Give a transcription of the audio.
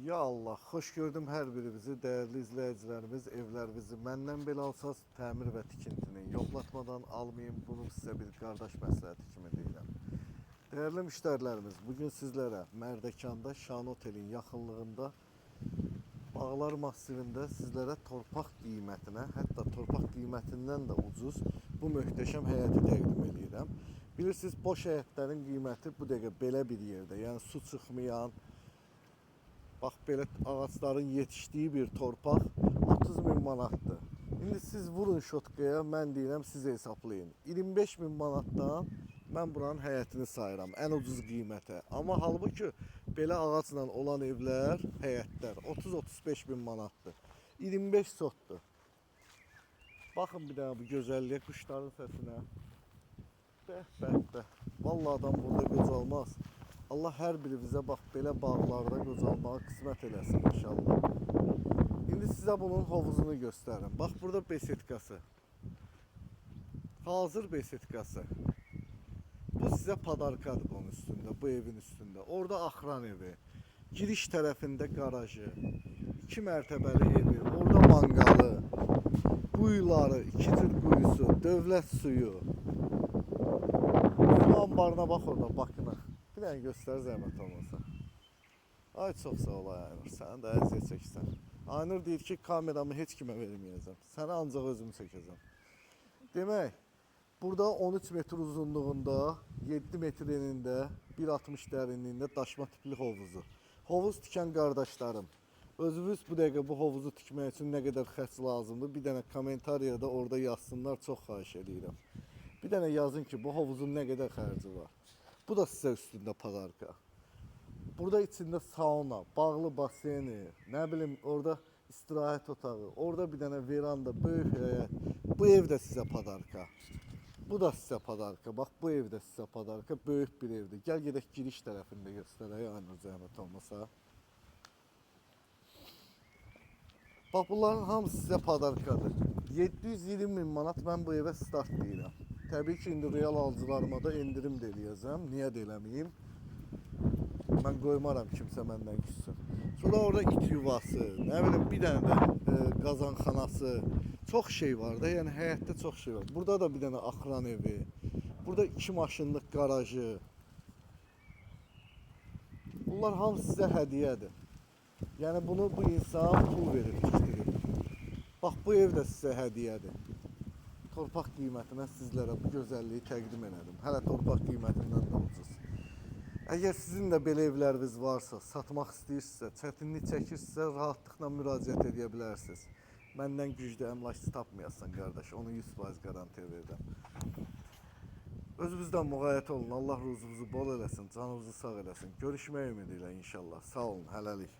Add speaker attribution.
Speaker 1: Ya Allah, xoş gördüm hər birinizi, dəyərli izləyicilərimiz, evlərinizi məndən belə alsaz, təmir və tikintini yoxlatmadan almayın. Bunu sizə bir qardaş məsləhəti kimi deyirəm. Dəyərli müştərilərimiz, bugün sizlərə Mərdəkanda Şan Otelin yaxınlığında Bağlar masivində sizlərə torpaq qiymətinə, hətta torpaq qiymətindən də ucuz bu möhtəşəm həyəti təqdim eləyirəm. Bilirsiniz, boş həyətlərin qiyməti bu dəqiqə belə bir yerdə, yəni su çıxmayan, bax belə ağacların yetişdiyi bir torpaq 30 min manatdır. İndi siz vurun şotkaya, mən deyirəm siz hesablayın. 25 min manatdan mən buranın həyətini sayıram ən ucuz qiymətə. Amma halbuki belə ağacla olan evlər, həyətlər 30-35 min manatdır. 25 sotdur. Baxın bir dənə bu gözəlliyə, quşların səsinə. Bəh, bəh, bəh. Vallahi adam burada qocalmaz. Allah hər birimizə bax belə bağlarda qocalmağı qismət eləsin inşallah. İndi sizə bunun hovuzunu göstərirəm. Bax burada besetkası. Hazır besetkası. Bu sizə padarkadır bunun üstündə, bu evin üstündə. Orada axran evi. Giriş tərəfində qarajı. 2 mərtəbəli evi, orada manqalı, quyuları, iki cür quyusu, dövlət suyu. Su anbarına bax orada, Bakına. Bir dənə göstər zəhmət olmasa. Ay çox sağ ol ay Aynur, səni də əziyyət çəksən. Aynur deyir ki, kameramı heç kimə verməyəcəm. Səni ancaq özüm çəkəcəm. Demək, burada 13 metr uzunluğunda, 7 metr enində, 1,60 dərinliyində daşma tipli hovuzu. Hovuz tikən qardaşlarım, özünüz bu dəqiqə bu hovuzu tikmək üçün nə qədər xərc lazımdır, bir dənə kommentariyada orada yazsınlar, çox xahiş eləyirəm. Bir dənə yazın ki, bu hovuzun nə qədər xərci var. Bu da sizə üstündə padarka. Burada içində sauna, bağlı baseyni, nə bilim orada istirahət otağı, orada bir dənə veranda, böyük həyət. Bu ev də sizə padarka. Bu da sizə padarka. Bax bu ev də sizə padarka. Böyük bir evdir. Gəl gedək giriş tərəfində göstərək, Aynur zəhmət olmasa. Bax bunların hamısı sizə padarkadır. 720 min manat mən bu evə start deyirəm. Təbii ki, indi real alıcılarıma da endirim də eləyəcəm. Niyə də eləməyim? Mən qoymaram kimsə məndən küssün. Sonra orada it yuvası, nə bilim bir dənə də qazanxanası, çox şey var da, yəni həyətdə çox şey var. Burada da bir dənə axran evi. Burada iki maşınlıq qarajı. Bunlar hamısı sizə hədiyyədir. Yəni bunu bu insan pul verib tikdirib. Bax bu ev də sizə hədiyyədir. Torpaq qiymətinə sizlərə bu gözəlliyi təqdim elədim. Hələ torpaq qiymətindən də ucuz. Əgər sizin də belə evləriniz varsa, satmaq istəyirsinizsə, çətinlik çəkirsinizsə, rahatlıqla müraciət edə bilərsiniz. Məndən güclü əmlakçı tapmayasan qardaş, onu 100% qarantiya verirəm. Özünüzdən müğayət olun. Allah ruzunuzu bol eləsin, canınızı sağ eləsin. Görüşmək ümidi ilə inşallah. Sağ olun, hələlik.